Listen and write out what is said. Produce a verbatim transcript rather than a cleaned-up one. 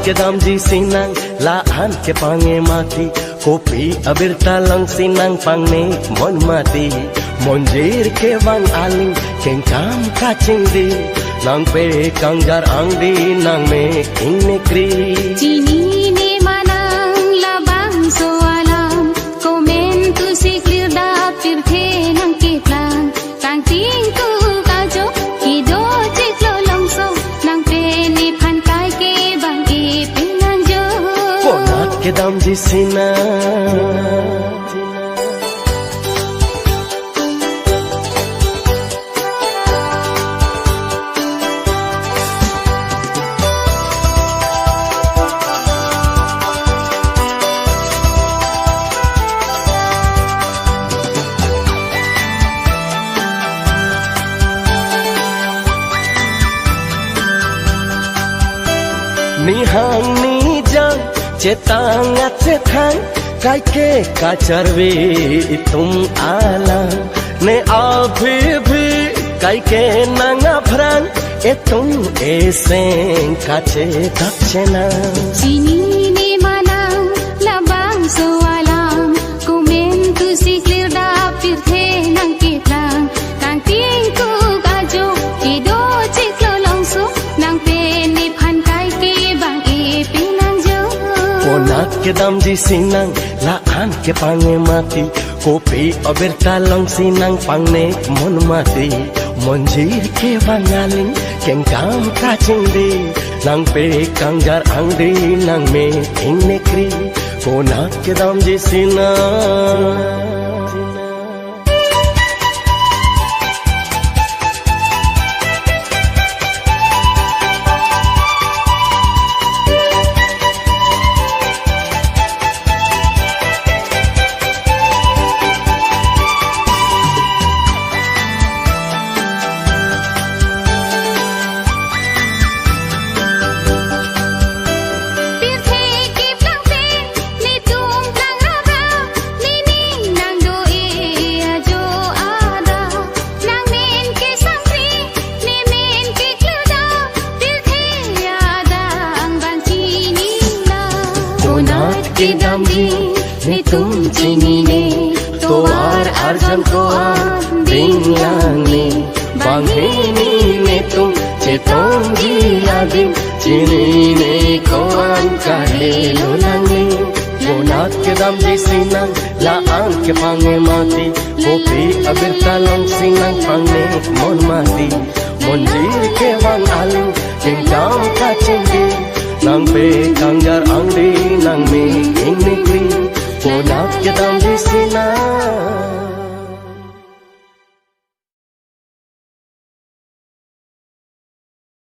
Kedamji sinang la-an ke pange mati, kopi abirta longsi nangpangnek mon mati. Monjir kevang aling kengkam kachingdi, nangpekangjar angdi nangmek ingnikri. Chinine ma nang labangso alam, komantusi klirdap pirthe nangkeplang. Kangtingkuk ajo kedo chiklo longso, nang pen nephan kai ke bang-e pinangjo. Konat kedamji sinang. Nihang nijang chetang achethang, kaike kacharve itum alang. Ne abhi bhi kaike nang aphrang, itum eseng kachetak chenang. Chinine ma nang labangso alam, komantusi klirdap pirthe nangkeplang. Kangtingkuk ajo kedo chiklo longso, nang pen nephan kai ke bang-e pinangjo. Konat kedamji sinang la-an ke pange mati, kopi abirta longsi nangpangnek mon mati. Monjir kevang aling kengkam kachingdi, nangpekangjar angdi nangmek ingnikri. Konat kedamji sinang. Pirthe keplang pen netum plang rap rap, nening nangdo-e ajo ada. Nang men ke sampri, ne men ke klirdap, pirthe adang bang chinine. Konat kedamji netum chinine, tovar arjan ko-an dinglang ne. Banghini netum chetongji adim, chinine ko-an kahelo lang ne. Konat kedamji sinang, la-an ke pange mati, kopi abirta longsi nangpangnek mon mati. Monjir kevang aling kengkam kachingdi, nangpekangjar angdi nangmek ingnikri. Konat kedam